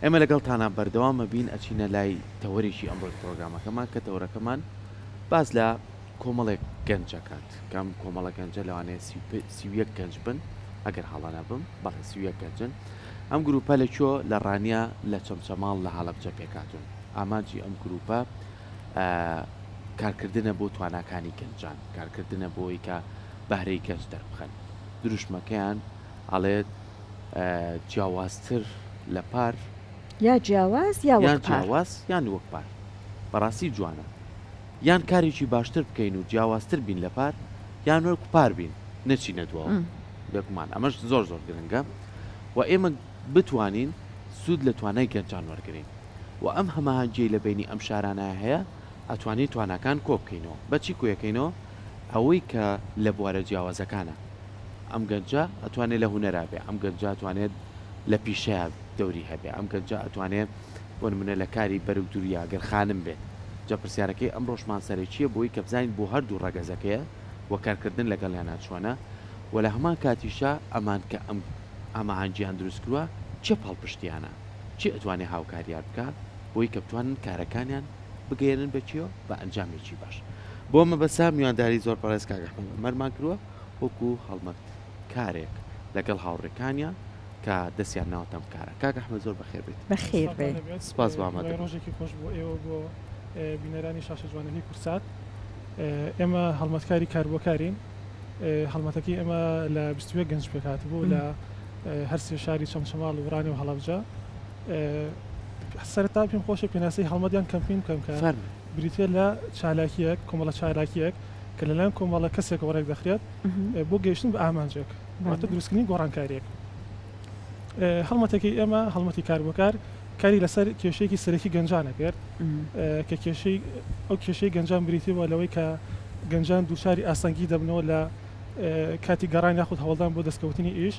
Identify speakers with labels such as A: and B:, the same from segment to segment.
A: ئێمە لەگەڵتانا بەردەوام ئەبین ئەچینە لای تەوەرێکی ئەمڕۆی پرۆگرامەکەمان کە تەوەرەکەمان باس لە کۆمەڵێک گەنج ئەکات کە ئەم کۆمەڵە گەنجە لەوانەیە 31 گەنج بن ئەگەر هەڵە نەبم بەڵێ 31 گەنجن ئەم گروپە لە کوێ لە ڕانیە لە چەمچەماڵ لە هەڵەبجە پێکهاتوون ئامانجی ئەم گروپە کارکردنە بۆ تواناکانی گەنجان کارکردنە بۆی کە بەهرەی گەنج دەربخەن دروشمەکەیان ئەڵێت جیاوازتر لە پار.
B: یا جیاواز یا وەک پار.
A: یان جیاواز یان وەک پار. بەڕاستی جوانە. یان کارێکی باشتر بکەین و جیاوازتر بین لە پار یان وەک پار بین نەچینە دواوە. بێگومان ئەمەش زۆر زۆر گرنگە و ئێمە بتوانین سوود لە توانای گەنجان وەرگرین و ئەم هەماهەنگیەی لە بەینی ئەم شارانە هەیە ئەتوانین تواناکان کۆبکەینەوە. بەچی کۆیەکەینەوە؟ ئەوەی کە لە بوارە جیاوازەکانە. ئەم گەنجە ئەتوانێ لە هونەرا بێ، ئەم گەنجە ئەتوانێت لە پیشەیا دەوری هەبێ، ئەم گەنجە ئەتوانێ بۆ نمونە لە کاری بەرگ دوریا گەر خانم بێت. جا پرسیارەکەی ئەمڕۆشمان سەرەکییە بۆی کە بزانین بۆ هەردوو ڕەگەزەکەیە و کارکردن لەگەڵیانا چۆنە و لە هەمان کاتیشا ئەمان کە ئەم هەماهەنگییان دروست کروە کێ پاڵپشتیانە؟ کێ ئەتوانێ هاوکاریان بکا بۆی کە بتوانن کارەکانیان بگەیەنن بە کێ بە ئەنجامێکی باش. بۆ مەبەستە میوانداری زۆر بەڕێز کاک ئەحمەد عومەرمان کروە. وەکو هەڵمەتکارێک لەگەڵ هاوڕێکانیان کە دەستیان ناوەتە ئەم کارە. کاک ئەحمەد زۆر بەخێر بێیت.
B: بەخێر بێی.
A: سپاس بۆ ئامادەبوونت.
C: هیوای ڕۆژێکی خۆش بۆ ئێوە و بۆ بینەرانی شاشە جوانەکەی کوردسات. ئێمە هەڵمەتکاری کاربۆکارین. هەڵمەتەکەی ئێمە لە 21 گەنج پێکهاتبوو لە هەرسێ شاری چەمچەماڵ و ڕانیە و هەڵەبجە. سەرەتا پێم خۆشە پێناسەی هەڵمەت یان کەمپین بکەم کە بریتییە لە چالاکییەک، کۆمەڵە چالاکییەک کە لەلایەن کۆمەڵە کەسێکەوە ڕێکدەخرێت بۆ گەیشتن بە ئامانجێک، واتە دروستکردنی گۆڕانکارییەک. هەڵمەتەکەی ئێمە، هەڵمەتی کار بۆ کار، کاری لەسەر کێشەیەکی سەرەکی گەنجان ئەکرد کە کێشەی ئەو کێشەی گەنجان بریتی بووە لەوەی کە گەنجان دووچاری ئاستەنگی دەبنەوە لە کاتی گەڕان یاخود هەوڵدان بۆ دەستکەوتنی ئیش.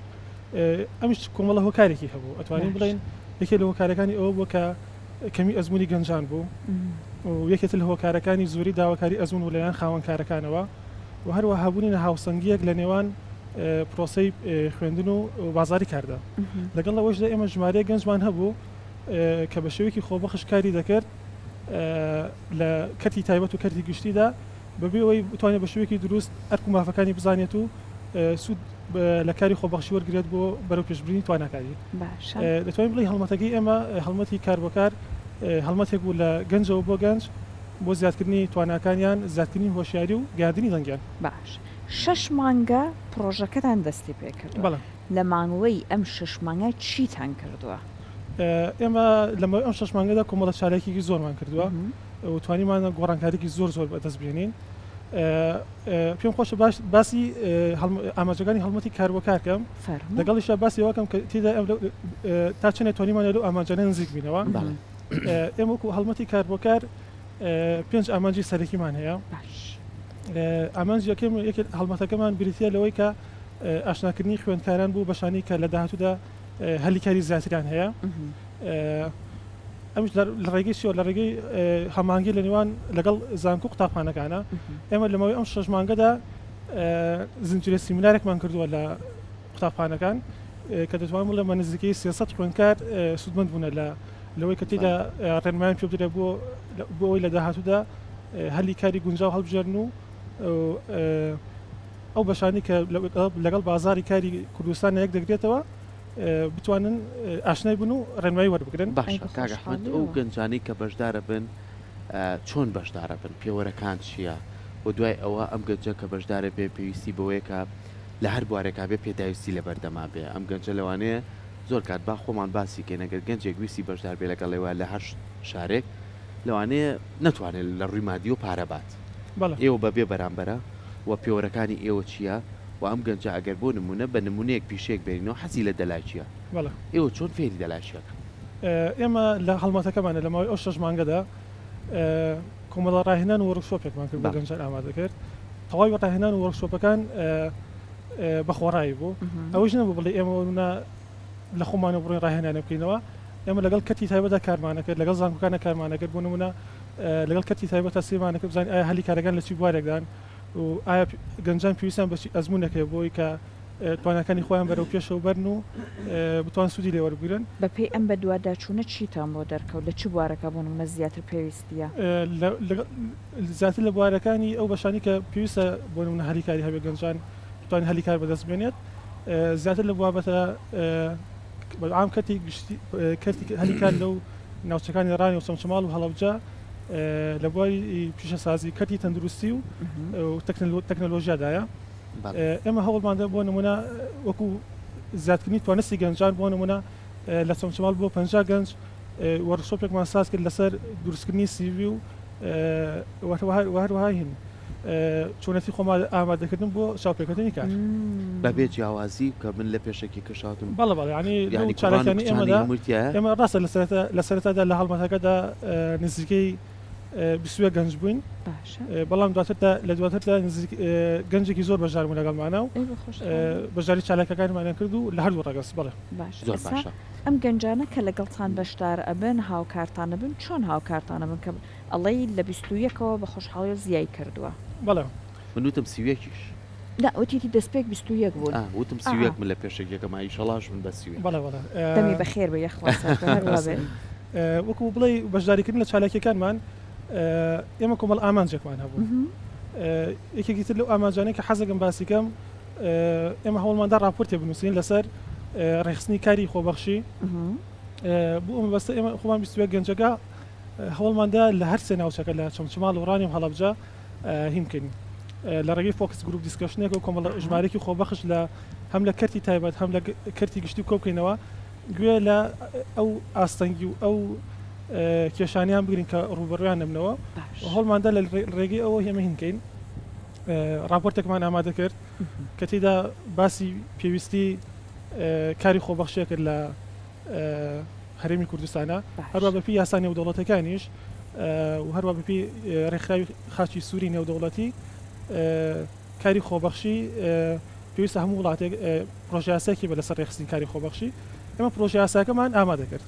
C: ئەمیش کۆمەڵە هۆکارێکی هەبوو، ئەتوانین بڵێین یەکێ لە هۆکارەکانی ئەوە بووە کە کەمی ئەزموونی گەنجان بوو و یەکێ تر لە هۆکارەکانی زۆری داواکاری ئەزموون بوو لەلایەن خاوەنکارەکانەوە و هەروەها هەبوونی ناهاوسەنگییەک لە نێوان پرۆسەی خوێندن و بازاڕی کاردا. لەگەڵ ئەوەشدا ئێمە ژمارەیەک گەنجمان هەبوو کە بە شێوەیەکی خۆبەخش کاری دەکرد لە کەرتی تایبەت و کەرتی گشتیدا بەبێ ئەوەی بتوانێت بە شێوەیەکی دروست ئەرک و مافەکانی بزانێت و سوود لە کاری خۆبەخشی وەرگرێت بۆ بەرەوپێشبردنی تواناکانی.
B: باشە.
C: دەتوانین بڵێین هەڵمەتەکەی ئێمە هەڵمەتی کار بۆ کار هەڵمەتێک بوو لە گەنجەوە بۆ گەنج بۆ زیادکردنی تواناکانیان، زیادکردنی هۆشیاری و گەیاندنی دەنگیان.
B: باشە شەش مانگە پڕۆژەکەتان دەستی پێکردووە،
C: بەڵێ.
B: لە ماوەی ئەم شەش مانگە چیتان کردووە؟
C: ئێمە لە ماوەی ئەم شەش مانگەدا کۆمەڵە چالاکییەکی زۆرمان کردووە و توانیمانە گۆڕانکارییەکی زۆر زۆر بەدەست بهێنین. پێم خۆشە باش باسی ئامانجەکانی هەڵمەتی کار بۆ کار کەم لەگەڵیشا باسی ئەوە کەم کە تێدا تا چەندێ توانیمانە لەو ئامانجانە نزیک بینەوە. ئێمە وەکو هەڵمەتی کار بۆ کار پێنج ئامانجی سەرەکیمان هەیە. ئامانج یەکەم یەکێک هەڵمەتەکەمان بریتییە لەوەی کە ئاشناکردنی خوێندکاران بۆ بەشانی کە لە داهاتوودا هەلی کاری زیاتریان هەیە. ئەمیش لە ڕێگەی چیەوە؟ لە ڕێگەی هەماهەنگی لە نێوان لەگەڵ زانکۆ و قوتابخانەکانە. ئێمە لە ماوەی ئەم شەش مانگەدا زنجیرە سیمینارێکمان کردووە لە قوتابخانەکان کە دەتوانم بڵێم بە نزیکەی 300 خوێندکار سوودمەند بوونە لە لەوەی کە تێدا ڕێنمایان پێ بدرێت بۆ بۆ ئەوەی لە داهاتوودا هەلی کاری گونجاو هەڵبژێرن و ئەو بەشانی کە لەگەڵ بازاری کاری کوردستان یەک دەگرێتەوە بتوانن ئاشنای بن و ڕێنمایی وەربگرن.
B: ئەی
A: باشە
B: بە
A: کاک ئەحمەد ئەو
B: خۆشحاڵیەوە.
A: گەنجانەی کە بەشدارە بن چۆن بەشدارە بن پێوەرەکان چیە و دوای ئەوە ئەم گەنجە کە بەشدارە بێ پێویستی بەوەیە کە لە هەر بوارێکا بێ پێداویستی لەبەردەما بێ ئەم گەنجە لەوانەیە زۆر کات با خۆمان باسی کەین ئەگەر گەنجێک ویستی بەشدار بێ لەگەڵ ئێوە لە هەر شارێک لەوانەیە نەتوانێت لە ڕووی مادیەوە پارە بات
C: بەڵێ.
A: ئێوە بە بێ بەرامبەرە و پێوەرەکانی ئێوە چیە و ئەم گەنجە ئەگەر بۆ نموونە بە نموونەیەک پیشەیەک بێنینەوە حەزی لە دەلاکییە
C: بەڵێ.
A: ئێوە چۆن فێری دەلاکی ئەکەن؟
C: ئێمە لە هەڵمەتەکەمانە لە ماوەی ئەو شەش مانگەدا کۆمەڵە ڕاهێنان و وۆرکشۆپێکمان کرد بۆ
A: بەڵێ.
C: گەنجان ئامادە کرد. تەواوی ڕاهێنان و وۆرکشۆپەکان بە خۆڕایی بوو. ئەوەیش نەبوو بڵێی ئێمە وەرونا لە خۆمانەوە بڕۆین ڕاهێنانە بکەینەوە. ئێمە لەگەڵ کەرتی تایبەتدا کارمان ئەکرد، لەگەڵ زانکۆکانە کارمان ئەکرد. بۆ نموونە لەگەڵ کەرتی تایبەتدا سەیرمان ئەکرد بزانین ئایا هەلی کارەکان لە چی بوارێکدان. و ئایا گەنجان پێویستیان بە چی ئەزموونێک هەیە بۆ ئەوەی کە تواناکانی خۆیان بەرەو پێشەوە بەرن و بتوان سوودی لێ وەربگرن.
B: بەپێی ئەم بەدواداچوونە چیتان بۆ دەرکەوت؟ لە چ بوارەکا بۆ نموونە زیاتر پێویستییە؟
C: زیاتر لە بوارەکانی ئەو بەشانەی کە پێویستە بۆ نموونە هەلی کاری هەبێت گەنجان بتوانن هەلی کار بەدەست بێنێت زیاتر لە بابەتە بەعام کەرتی گشتی کەرتی هەلی کار لەو ناوچەکانی ڕانیە و چەمچەماڵ و هەڵەبجە لە بواری پیشەسازی کەرتی تەندروستی و تەکنەلۆژیادایە. ئێمە هەوڵماندا بۆ نمونە وەکو زیادکردنی توانستی گەنجان بۆ نمونە لە چەمچەماڵ بۆ 50 گەنج وەرکشۆپێکمان ساز کرد لەسەر دروستکردنی سیڤی و هەروەها هین چۆنەتی خۆمان ئامادەکردن بۆ چاوپێکەوتنی کار.
A: بەبێ جیاوازی کە من لە پێشەکی کەشاتم
C: بەڵێ بەڵێ یانی لەو چالاکیانەی ئێمەدا ئێمە ڕاستە لە سەرەتادا لە هەڵمەتەکەدا نزیکەی 21 گەنج بووین بەڵام دواتر لە دواتردا نزیک گەنجێکی زۆر بەشدار بوون لەگەڵمانە و بەشداری چالاکەکانمانیان کرد و لە هەردوو ڕەگەز بەڵێ.
A: زۆر باشە.
B: ئەم گەنجانە کە لەگەڵتان بەشدار ئەبن هاوکارتان ئەبن چۆن هاوکارتان ئەبن کە ئەڵێی لە 21 ەوە بە خۆشحاڵیەوە زیای کردووە؟
C: بەڵێ.
A: من وتم 31 یش.
B: نا وتیتی دەستپێک 21 بوون.
A: ئا وتم 31 من لە پێشەکیەکەما ئیشەڵاش من بە 31.
C: بەڵێ بەڵێ.
B: دەمی بەخێر بێ یەخوا سەرکەوتوو هەر وا بێ.
C: وەکو بڵێی بەشداریکردن لە چالاکیەکانمان ئێمە کۆمەڵ ئامانجێکمان هەبوو یەکێکی تر لەو ئامانجانەی کە حەزەکەم باسی کەم ئێمە هەوڵماندا راپۆرتێ بنووسین لەسەر ڕێکخستنی کاری خۆبەخشی بۆ ئەم مەبەستە ئێمە خۆمان بیستوە گەنجەکە هەوڵماندا لە هەر سێ ناوچەکە لە چەمچەماڵ و ڕانیە و هەڵەبجە هین بکەین لە ڕێگەی focus group discussion ێک و کۆمەڵ ژمارێکی خۆبەخش لە هەم لە کەرتی تایبەت هەم لە کەرتی گشتی کۆ بکەینەوە گوێ لە ئەو ئاستەنگی و ئەو کێشانیان بگرین کە ڕووبەڕوویان نەبنەوە هەوڵماندا لە ڕێگەی ئەوە ئێمە هین کەین ڕاپۆرتێکمان ئامادە کرد کە تێیدا باسی پێویستی کاری خۆبەخشیە کرد لە هەرێمی کوردستانە هەروە بەپی یاسا نێودەوڵەتەکانیش و هەروە بەپی ڕێکخراوی خاچی سووری نێودەوڵەتی کاری خۆبەخشی پێویستە هەموو وڵاتێک پرۆژەیاسایەکی بە لەسەر ڕێکخستنی کاری خۆبەخشی ئێمە پرۆژەیاساکەمان ئامادە کرد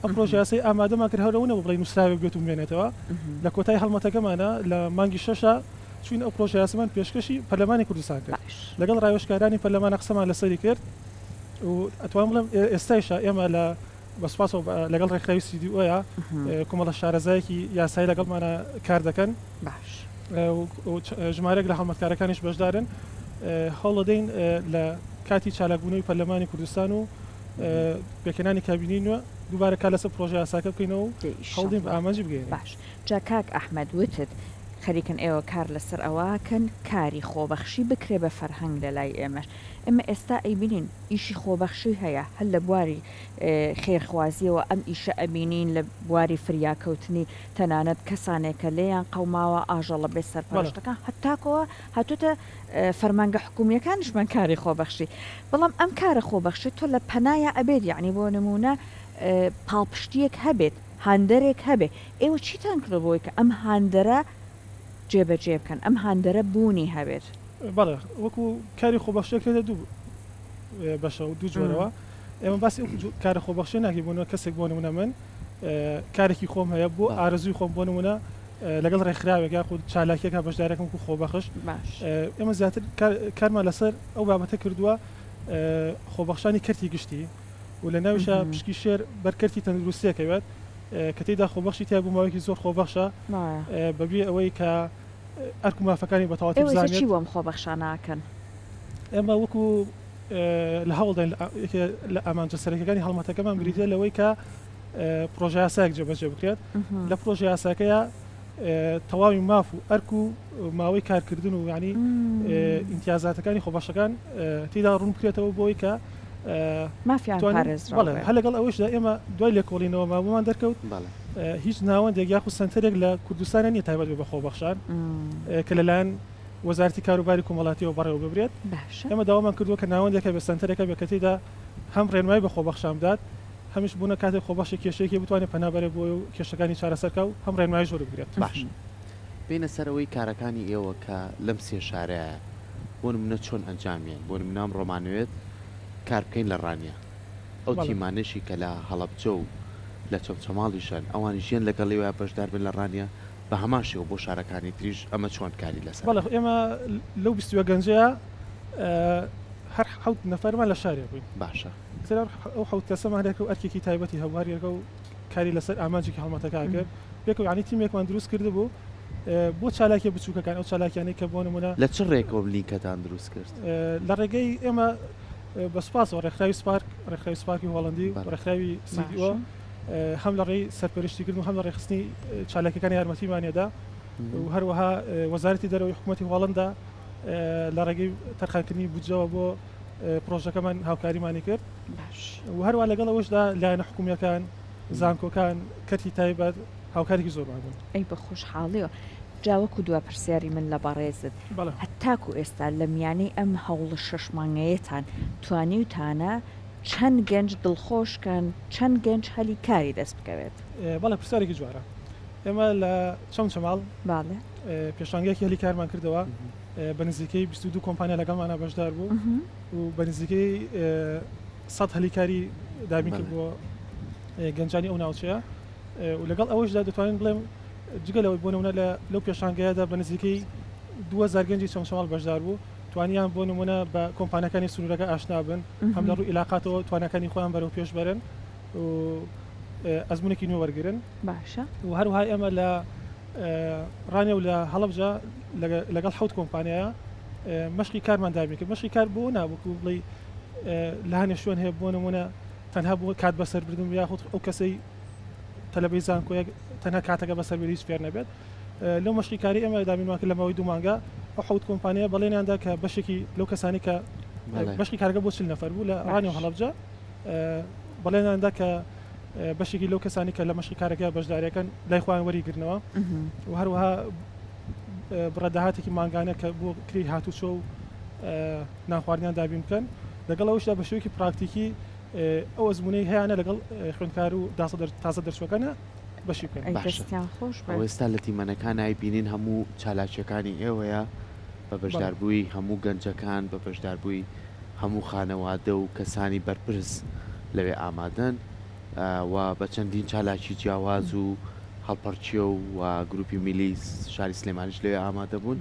C: ئەم پرۆژەیاسای ئامادەمان کرد هەر ئەوە نەبوو بڵێین نووسراوێک بێت و بمێنێتەوە لە کۆتای هەڵمەتەکەمانە لە مانگی شەشا چووین ئەو پرۆژەیاسەمان پێشکەشی پەرلەمانی کوردستان کرد لەگەڵ ڕاوێژکارانی پەرلەمانە قسەمان لەسەری کرد و ئەتوانم بڵێم ئێستایشە ئێمە لە بە سوپاسەوە لەگەڵ ڕێکخراوی CDO یا کۆمەڵە شارەزایەکی یاسایی لەگەڵمانە کار دەکەن
B: باش
C: ژمارەیەک لە هەڵمەتکارەکانیش بەشدارن هەوڵدەین لە کاتی چالاکبوونەوەی پەرلەمانی کوردستان و پێکهێنانی کابینەی نوێ دووبارە کار لەسەر پرۆژە یاساکە بکەینەوە و هەوڵدەین بە ئامانجی بگەین.
B: باش جا کاک ئەحمەد وتت خەریکن ئێوە کار لەسەر ئەوە ئەکەن کاری خۆبەخشی بکرێ بە فەرهەنگ لەلای ئێمەش ئێمە ئێستا ئەیبینین ئیشی خۆبەخشی هەیە هەر لە بواری خێرخوازیەوە ئەم ئیشە ئەبینین لە بواری فریاکەوتنی تەنانەت کەسانێک کە لێیان قەوماوە ئاژەڵە بێ سەرپەرشتەکان هەتاکۆ هاتۆتە فەرمانگە حکومیەکانیشمان کاری خۆبەخشی بەڵام ئەم کارە خۆبەخشی تۆ لە پەنایا ئەبێت یەعنی بۆ نمونە پاڵپشتیەک هەبێت هاندەرێک هەبێ ئێوە چیتان کردوە بۆی کە ئەم هاندەرە جێبەجێ بکەن ئەم هاندەرە بوونی هەبێت؟
C: بەڵێ وەکو کاری خۆبەخشی ئەکرێتە دوو بەشەوە دوو جۆرەوە ئێمە باسی ئەو کارە خۆبەخشیە ناکەین بۆ نمونە کەسێک بۆ نمونە من کارێکی خۆم هەیە بۆ ئارەزووی خۆم بۆ نمونە لەگەڵ ڕێکخراوێک یاخود چالاکیەکە بەشدارەکەم وەکو خۆبەخش ئێمە زیاتر کارمان لەسەر ئەو بابەتە کردووە خۆبەخشانی کەرتی گشتی و لە ناویشە پشکی شێر بەر کەرتی تەندروستیەکەوێت کە تێیدا خۆبەخشی تیا بوو ماوەیەکی زۆر خۆبەخشە بەبێ ئەوەی کە ئەرک و مافەکانی بە تەواوەتی
B: ئێوە ئێستا
C: بزانێت.
B: چی بۆ ئەم خۆبەخشانە ئەکەن؟
C: ئێمە وەکو لە هەوڵداین یەکێ لە ئامانجە سەرەکیەکانی هەڵمەتەکەمان بریتیە لەوەی کە پرۆژە یاسایەک جێبەجێ بکرێت لە پرۆژە یاساکەیە تەواوی ماف و ئەرک و ماوەی کارکردن و یعنی ئیمتیازاتەکانی خۆبەخشەکان تێدا ڕوون بکرێتەوە بۆی کە
B: مافیان پارێزراو
C: بەڵێ هەر لەگەڵ ئەوەشدا ئێمە دوای لێکۆڵینەوە بۆمان دەرکەوت هیچ ناوەندێک یاخود سەنتەرێک لە کوردستانە نییە تایبەت بێ بە خۆبەخشان کە لەلایەن وەزارەتی کاروباری کۆمەڵاتیەوە بەڕێوە ببرێت ئێمە داوامان کردووە کە ناوەندێک هەبێت سەنتەرێک هەبێت کە تێیدا هەم ڕێنمایی بە خۆبەخشان بدات هەمیش بوونە کاتێک خۆبەخشێک کێشەیەکی بتوانێت پەنا بەرێ بۆی و کێشەکانی چارەسەر کا و هەم ڕێنماییش وەربگرێت.
A: باش بێینە سەر ئەوەی کارەکانی ئێوە کە لەم سێ شارەیە بۆ نمونە چۆن ئەنجامیان بۆ نمونە ئەمڕۆ مانەوێت کار بکەین لە ڕانیە ئەو تیمانەشی کە لە هەڵەبجە و لە چەمچەماڵیشن ئەوانیش یەن لەگەڵ ئێوە بەشدار بن لە ڕانیە بە هەمان شێوە بۆ شارەکانی تریش ئەمە چۆن کاری لەسەر
C: بەڵێ
A: ئەکەن؟
C: ئێمە لەو 21 گەنجەیە هەر. حەوت نەفەرمان لە شارێ بووین.
A: باشە.
C: ئیتر ئەو حەوت کەسەمان هەر یەکەو ئەرکێکی تایبەتی هەبوو، هەر یەکەو کاری لەسەر ئامانجێکی هەڵمەتەکە ئەکرد. پێکەوە یانی تیمێکمان دروست کردبوو بۆ چالاکیە بچووکەکان، ئەو چالاکیانەی کە بۆ نموونە.
A: لە چ ڕێکەوە لینکەتان دروست کرد؟
C: لە ڕێگەی ئێمە بە سوپاسەوە ڕێکخراوی سپارک، ڕێکخراوی سپارکی هۆڵەندی و ڕێکخراوی CDO هەم لە ڕێی سەرپەرشتیکردن و هەم لە ڕێکخستنی چالاکیەکان یارمەتیمان ئەدا و هەروەها وەزارەتی دەرەوەی حکوومەتی هۆڵەندا لە ڕێگەی تەرخانکردنی بودجەوە بۆ پرۆژەکەمان هاوکاریمانی کرد و هەروە لەگەڵ ئەوەشدا لایەنە حکومیەکان زانکۆکان کەرتی تایبەت هاوکارێکی زۆرمان بوون.
B: ئەی بە خۆشحاڵیەوە. جا وەکو دوا پرسیاری من لە بەڕێزت، هەتاکو ئێستا لە میانەی ئەم هەوڵە شەش مانگەیەتان توانیوتانە چەند گەنج دڵخۆش کەن، چەند گەنج هەلی کاری دەست بکەوێت؟
C: بەڵێ پرسیارێکی جوانە. ئێمە لە چەمچەماڵ پێشانگایەکی هەلی کارمان کردەوە، بە نزیکەی 22 کۆمپانیا لەگەڵمانە بەشدار بوو و بە نزیکەی 100 هەلی کاری دابین کرد بۆ گەنجانی ئەو ناوچەیە و لەگەڵ ئەوەشدا دەتوانین بڵێم جگە لەوەی بۆ نمونە لە لەو پێشانگایەدا بە نزیکەی 2000 گەنجی چەمچەماڵ بەشدار بوو توانیان بۆ نمونە بە کۆمپانیەکانی سنوورەکە ئاشنا بن هەم لە ڕووی ئیلاقاتەوە تواناکانی خۆیان بەرەو پێش بەرن و ئەزمونێکی نوێ وەرگرن
B: باشە
C: و هەروها ئێمە لە ڕانیە و لە هەڵەبجە لەگەڵ حەوت کۆمپانیایە مەشقی کارمان دابین کرد مەشقی کار بۆ نابوو بڵێ لە هەنێ شوێن هەیە بۆ نمونە تەنها بۆ کات بەسەربردن یاخود ئەو کەسەی تەلەبەی زانکۆیەک تەنها کاتەکە بەسەر بێت هیچ فێر نەبێت لەو مەشقی کاری ئێمە دابینمان کرد لە ماوەی دوو مانگە ئەو حەوت کۆمپانیا بەڵێنیاندا کە بەشێکی لەو کەسانی کە مەشقی کارەکە بۆ 40 نەفەر بوو لە ڕانیە و هەڵەبجە بەڵێنیاندا کە بەشێکی لەو کەسانی کە لە مەشقی کارەکە بەشداریەکەن لای خۆیان وەریگرنەوە و هەروەها بڕە داهاتێکی مانگانە کە بۆ کری هاتوچۆ و نانخواردنیان دابین بکەن لەگەڵ ئەوشدا بە شێوەیەکی پراکتیکی ئەو ئەزموونەی هەیانە لەگەڵ خوێندکار و تازە دەرچووەکانە بەشی بکەن.
B: ئەی دەستیان خۆش بێت.
A: ئەوە ئێستا لە دیمەنەکان ئەیبینین هەموو چالاکیەکانی ئێوەیە بە بەشداربووی هەموو گەنجەکان بە بەشداربووی هەموو خانەوادە و کەسانی بەرپرس لەوێ ئامادەن و بە چەندین چالاکی جیاواز و هەڵپەڕکێ و گروپی میلی شاری سلێمانیش لەوێ ئامادە بوون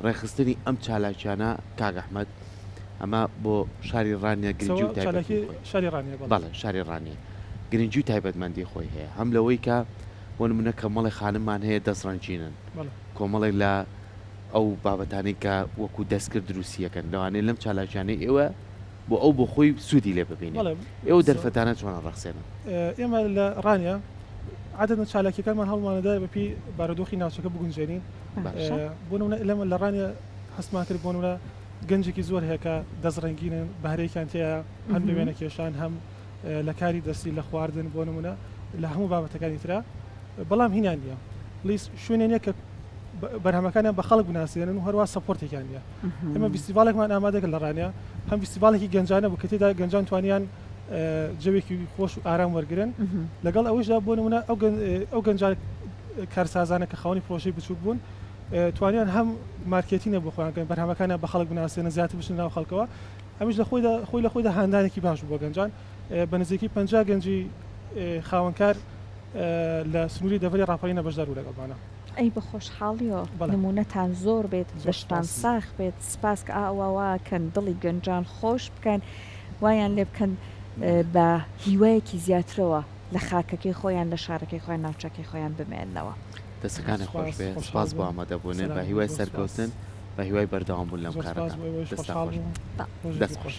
A: ڕێکخستنی ئەم چالاکیانە کاک ئەحمەد ئەمە بۆ شاری ڕانیە گرنگی و تایبەتی خۆی
C: شاری ڕانیە
A: بەڵێ شاری ڕانیە گرنگی و تایبەتمەندی خۆی هەیە هەم لەوەی کە بۆ نمونە کۆمەڵێک خانممان هەیە دەست ڕەنگینن کۆمەڵێک لە ئەو بابەتانەی کە وەکو دەستکرد دروستیەکەن لەوانەیە لەم چالاکیانەی ئێوە بۆ ئەو بۆ خۆی سوودی لێ ببینێ ئێوە دەرفەتانە چۆن ئەڕەخسێنن؟
C: ئێمە لە ڕانیە عادەتەن چالاکیەکانمان هەوڵمانەدا بەپێی بارودۆخی ناوچەکە بگونجێنین بۆ نمونە ئێمە لە ڕانیە هەستمان کرد بۆ نمونە گەنجێکی زۆر هەیە کە دەست ڕەنگینن بەهرەیەکیان تێیە هەم لە وێنەکێشان هەم لە کاری دەستی لە خواردن بۆ نمونە لە هەموو بابەتەکانی ترا بەڵام هینیان نییە لیس شوێنێ نییە کە بەرهەمەکانیان بە خەڵک بناسێنن و هەروە support ێکیان نییە ئێمە فیستیڤاڵێکمان ئامادە کرد لە ڕانیە هەم فیستیڤاڵێکی گەنجانە بوو کە تێدا گەنجان توانیان جەوێکی خۆش و ئارام وەرگن لەگەڵ ئەوەشدا بۆ نمونە ئەو گەنجان کارسازانە کە خاوەنی پرۆژەی بچووک بوون توانیان هەم مارکێتینە بۆ خۆیان کەن بەرهەمەکانیان بە خەڵک بناسێنن زیاتر بچنە ناو خەڵکەوە ئەمیش لە خۆیدا خۆی لە خۆیدا هاندانێکی باش بوو بۆ گەنجان بە نزیکەی 50 گەنجی خاوەنکار لە سنووری دەڤەری ڕاپەڕینە بەشدار بوو لەگەڵمانە.
B: ئەی بە خۆشحاڵیەوە نمونەتان زۆر بێت دەستان ساخ بێت سپاس کە ئاوا واکەن دڵی گەنجان خۆش بکەن وایان لێ بکەن بە هیوایەکی زیاترەوە لە خاکەکەی خۆیان لە شارەکەی خۆیان ناوچەکەی خۆیان بمێننەوە.
A: دەستەکانت خۆش بێ سپاس بۆ ئامادەبوونت بە هیوای سەرکەوتن بە هیوای بەردەوام بوون لەم کارەدا دەستان خۆش بێ دەست خۆش.